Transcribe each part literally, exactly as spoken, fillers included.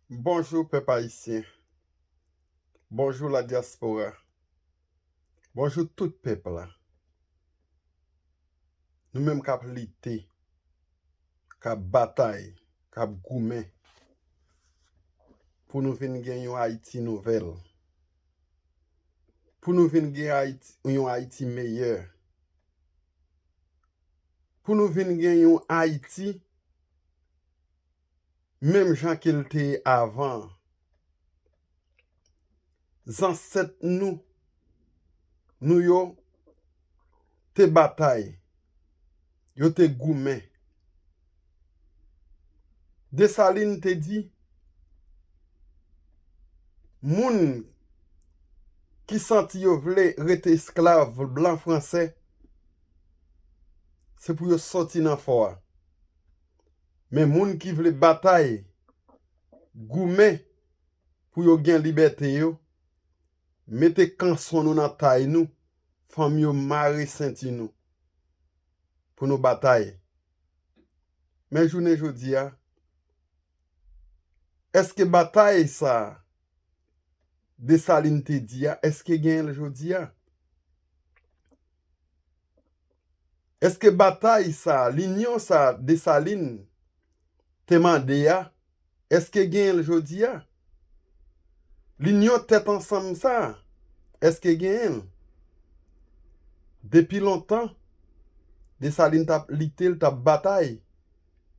Bonjou pèp ayisyen. Bonjou la dyaspora. Bonjou tout pèp la. Nou menm k ap lite, k ap batay, k ap goumen pou nou vin gen yon Ayiti nouvèl, pou nou vin gen Ayiti, yon Ayiti meyè, pou nou vin gen yon Ayiti menm jan ke l te ye avan an. Zansèt nou, nou yo te batay, yo te goumen. Desalin te di, moun ki santi yo vle rete esklav blan franse, se pou yo soti nan fò a. Men moun ki vle batay, goumen pou yo gen libète yo, mete kanson nou nan tay nou, fanm yo mare senti nou pou nou batay. Men jounen jodi a, èske batay sa a Desalin te di a, èske genyen l jodi a? Èske batay sa, linyon sa Desalin te mande a, èske genyen l jodi a? Linyon tèt ansanm sa, èske genyen l? Depi lontan, Desalin t ap lite, l t ap batay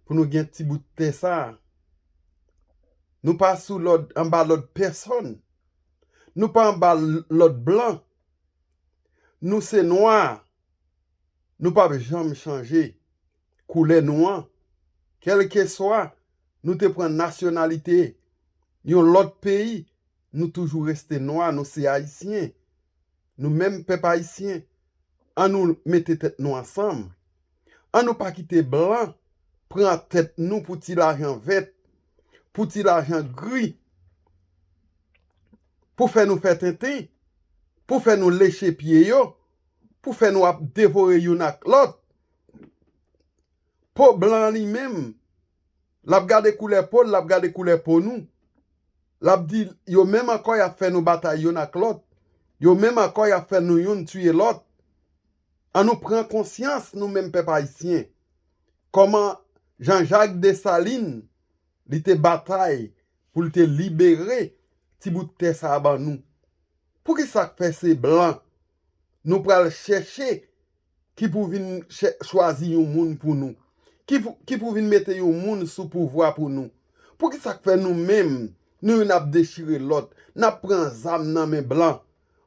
pou nou gen ti bout tè sa. Nou pa sou lòd, anba lòd pèsonn. Nou pa anba l-, lòd blan. Nou se nwa. Nou p ap janm chanje koulè nou an. Kèlkeswa nou te pran nasyonalite yon lòt peyi, nou toujou reste nwa, nou se ayisyen. Nou menm pèp ayisyen, ann nou mete tèt nou ansanm. Ann nou pa kite blan pran tèt nou pou ti lajan vèt, pou ti lajan gri, pou fè nou fè tenten, pou fè nou leche pye yo, pou fè nou ap devore youn ak lòt. Po blan an li menm, l ap gade koulè po l, l ap gade koulè po nou. L ap di, yo menm ankò y ap fè nou batay youn ak lòt. Yo menm ankò y ap fè nou youn tiye lòt. Ann nou pran konsyans nou menm pèp ayisyen. Kòman Jean-Jacques Dessalines, li te batay pou l te libere ti bout tè sa a ban nou. Poukisa k fè se blan nou pral chèche ki pou vin chè-, chwazi yon moun pou nou? Ki pou, ki pou vin mete yon moun sou pouvwa pou nou? Poukisa k fè nou menm, nou youn ap dechire lòt, n ap pran zam nan men blan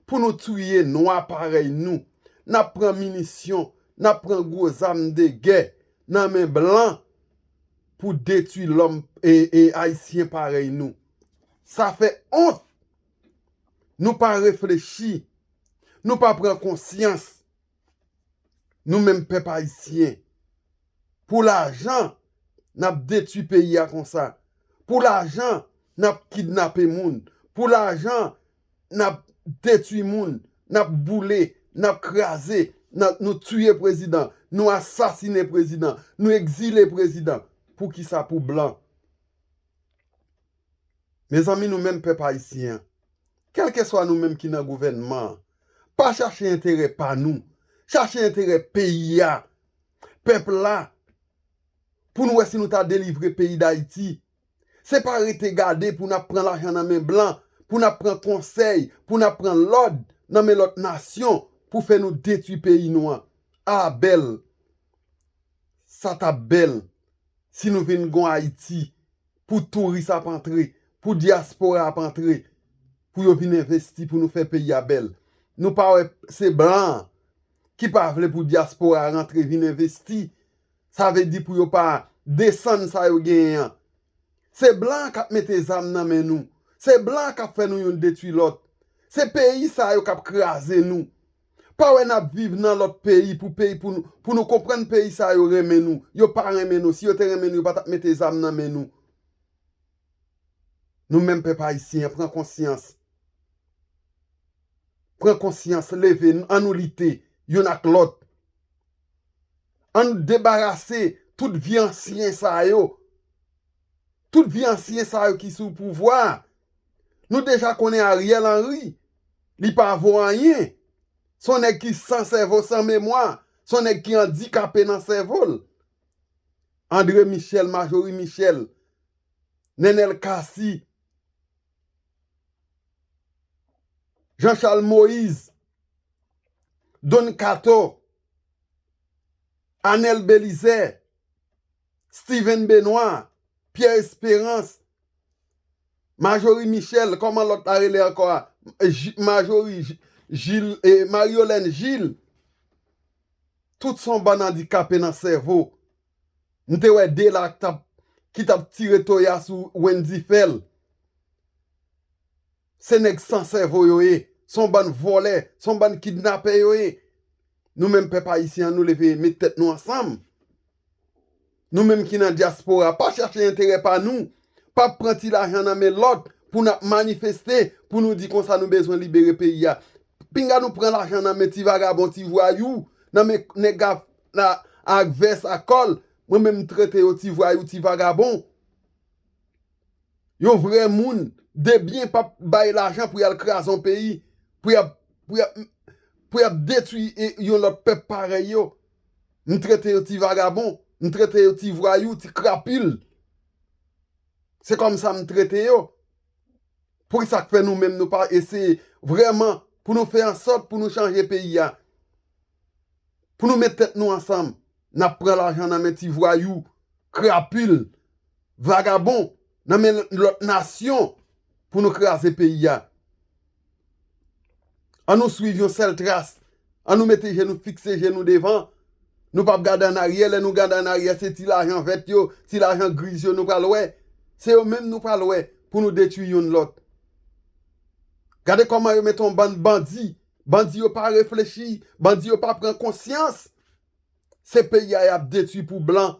pou nou touye nwa parèy nou, n ap pran minisyon, n ap pran gwo zam de gè nan men blan pou detwi lòm e, e ayisyen parèy nou? Sa fè ont! Nou pa reflechi, nou pa pran konsyans. Nou menm pèp ayisyen, pou lajan, n ap detwi peyi a konsa. Pou lajan, n ap kidnape moun. Pou lajan, n ap detwi moun. N ap boule, n ap kraze, n ap, nou tiye prezidan, nou asasinen prezidan, nou egzile prezidan. Poukisa pou blan? Mezanmi, nou menm pèp ayisyen an, kèlkeswa nou menm ki nan gouvènman an, pa chache enterè pa nou, chache enterè peyi a, pèp la, pou n wè si nou ta delivre peyi Dayiti. Se pa rete gade pou n ap pran lajan nan men blan, pou n ap pran konsèy, pou n ap pran lòd nan men lòt nasyon pou fè nou detwi peyi nou an. A bèl! Sa t ap bèl si nou vin gon Ayiti, pou touris ap antre, pou dyaspora ap antre, pou yo vin envesti, pou nou fè peyi a bèl. Nou pa wè se blan an ki pa vle pou dyaspora a rantre vin envesti. Sa vle di pou yo pa desann sa yo genyen an. Se blan an k ap mete zam nan men nou. Se blan an k ap fè nou youn detwi lòt. Se peyi sa yo k ap kraze nou. Pa wè n ap viv nan lòt peyi pou peyi, pou nou, pou nou konprann peyi sa yo renmen nou. Yo pa renmen nou. Si yo te renmen nou, yo pa t ap mete zam nan men nou. Nou menm pèp ayisyen an, pran konsyans. Pran konsyans, leve, ann nou lite, youn ak lòt. Ann nou debarase tout vye ansyen sa yo. Tout vyansye sa yo ki sou pouvwa a. Nou deja konnen Ariel Henry, li pa vo anyen. Se yon nèg ki san sèvo, san memwa. Se yon nèg ki andikape nan sèvo l. André Michel, Marjorie Michel, Nenel Cassy, Jean Charles Moïse, Don Kato, Anel Belizaire, Steven Benoît, Pierre Espérance, Marjorie Michel, kòman lòt la rele ankò a? J- Marjorie J- Gilles, eh, Mariolène Gilles. Tout se yon bann andikape nan sèvo. M te wè de la k t ap, ki t ap tire toya sou Wendy Phèl. Se nèg san sèvo yo ye. Se yon bann vòlè, se yon bann kidnapè yo ye. Nou menm pèp ayisyen an, nou leve met tèt nou ansanm. Nou menm ki nan dyaspora, pa chache enterè pa nou. Pa pran ti lajan nan men lòt pou n ap manifeste, pou nou di konsa nou bezwen libere peyi a. Pinga nou pran lajan nan men ti vagabon, ti vwayou, nan men nèg a, a, ak vès a kòl. Mwen menm m trete yo ti vwayou, ti vagabon. Yon vrè moun de byen p ap bay lajan pou y al kraze yon peyi, pou y ap, pou y ap, pou y ap detwi e, yon lòt pèp parèy yo. M trete yo ti vagabon, m trete yo ti vwayou, ti krapil. Se kòmsa m trete yo. Poukisa k fè nou menm nou pa eseye vrèman pou nou fè ansòt pou nou chanje peyi a? Pou nou met tèt nou ansanm, n ap pran lajan nan men ti vwayou, krapil, vagabon, nan men lòt nasyon pou nou kraze peyi a. An nou swiv yon sèl tras. An nou mete je nou, fikse je nou devan. Nou p ap gade an aryè. Lè nou gade an aryè, se ti lajan vèt yo, ti lajan griz yo nou pral wè. Se yo menm nou pral wè pou nou detwi youn lòt. Gade kòman yo mete yon bann bandi. Bandi yo pa reflechi. Bandi yo pa pran konsyans. Se peyi a y ap detwi pou blan.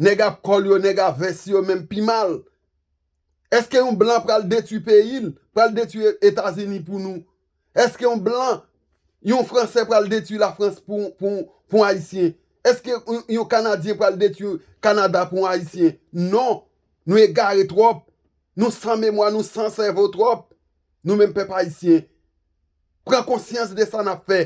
Nèg ak kòl yo, nèg a vès yo menm pi mal. Èske yon blan pral detwi peyi l, pral detwi Etazini pou nou? Èske yon blan, yon Fransè pral detwi Lafrans pou, pou, pou yon Ayisyen? Èske yon, yon Kanadyen pral detwi Kanada pou yon Ayisyen? Non! Nou egare twòp. Nou san memwa, nou san sèvo twòp. Nou menm pèp ayisyen. Pran konsyans de sa n ap fè.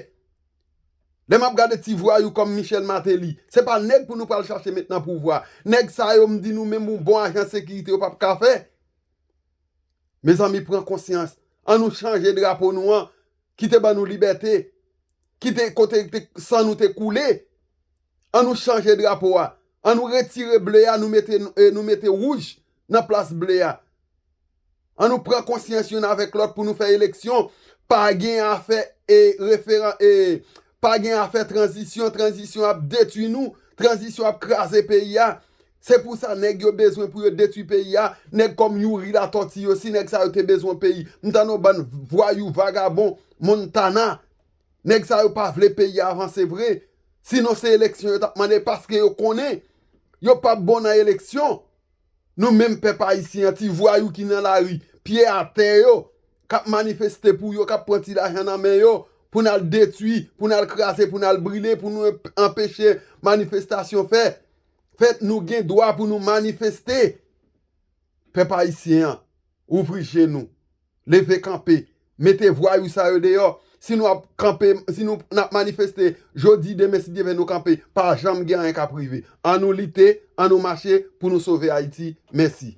Lè m ap gade ti vwayou kòm Michel Martelly, se pa nèg pou nou pral chache met nan pouvwa. Nèg sa yo, m di nou menm yon bon ajan sekirite yo p ap ka fè. Mezanmi, pran konsyans. An nou chanje drapo nou an, ki te ban nou libète, ki te kote te, san nou te koule. An nou chanje drapo a. An nou retire ble a, nou mete, eh, nou mete wouj nan plas ble a. An nou pran konsyans youn avèk lòt pou nou fè eleksyon. Pa gen afè, eh, referan-, eh, pa gen afè tranzisyon. Tranzisyon ap detwi nou. Tranzisyon ap kraze peyi a. Se pou sa nèg yo bezwen pou yo detwi peyi a. Nèg kòm Youri Latòti yo, si nèg sa yo te bezwen peyi, m tande yon bann vwayou, vagabon, Montana. Nèg sa yo pa vle peyi a avanse vre. Sinon se eleksyon yo t ap mande paske yo konnen yo p ap bon nan eleksyon. Nou menm pèp ayisyen an, ti vwayou ki nan lari, pye atè yo, k ap manifeste pou yo, k ap pran ti lajan nan men yo, pou n al detwi, pou n al kraze, pou n al brile, pou nou anp-, anpeche manifestasyon fè. Fèt, nou gen dwa pou nou manifeste. Pèp ayisyen an, ouvri je nou. Leve kanpe. Mete vwayou sa yo deyò. Si nou ap kanpe, si nou, n ap manifeste jodi, demen, si Dye vle nou kanpe, pa janm gen anyen k ap rive. An nou lite, an nou mache pou nou sove Ayiti. Mèsi.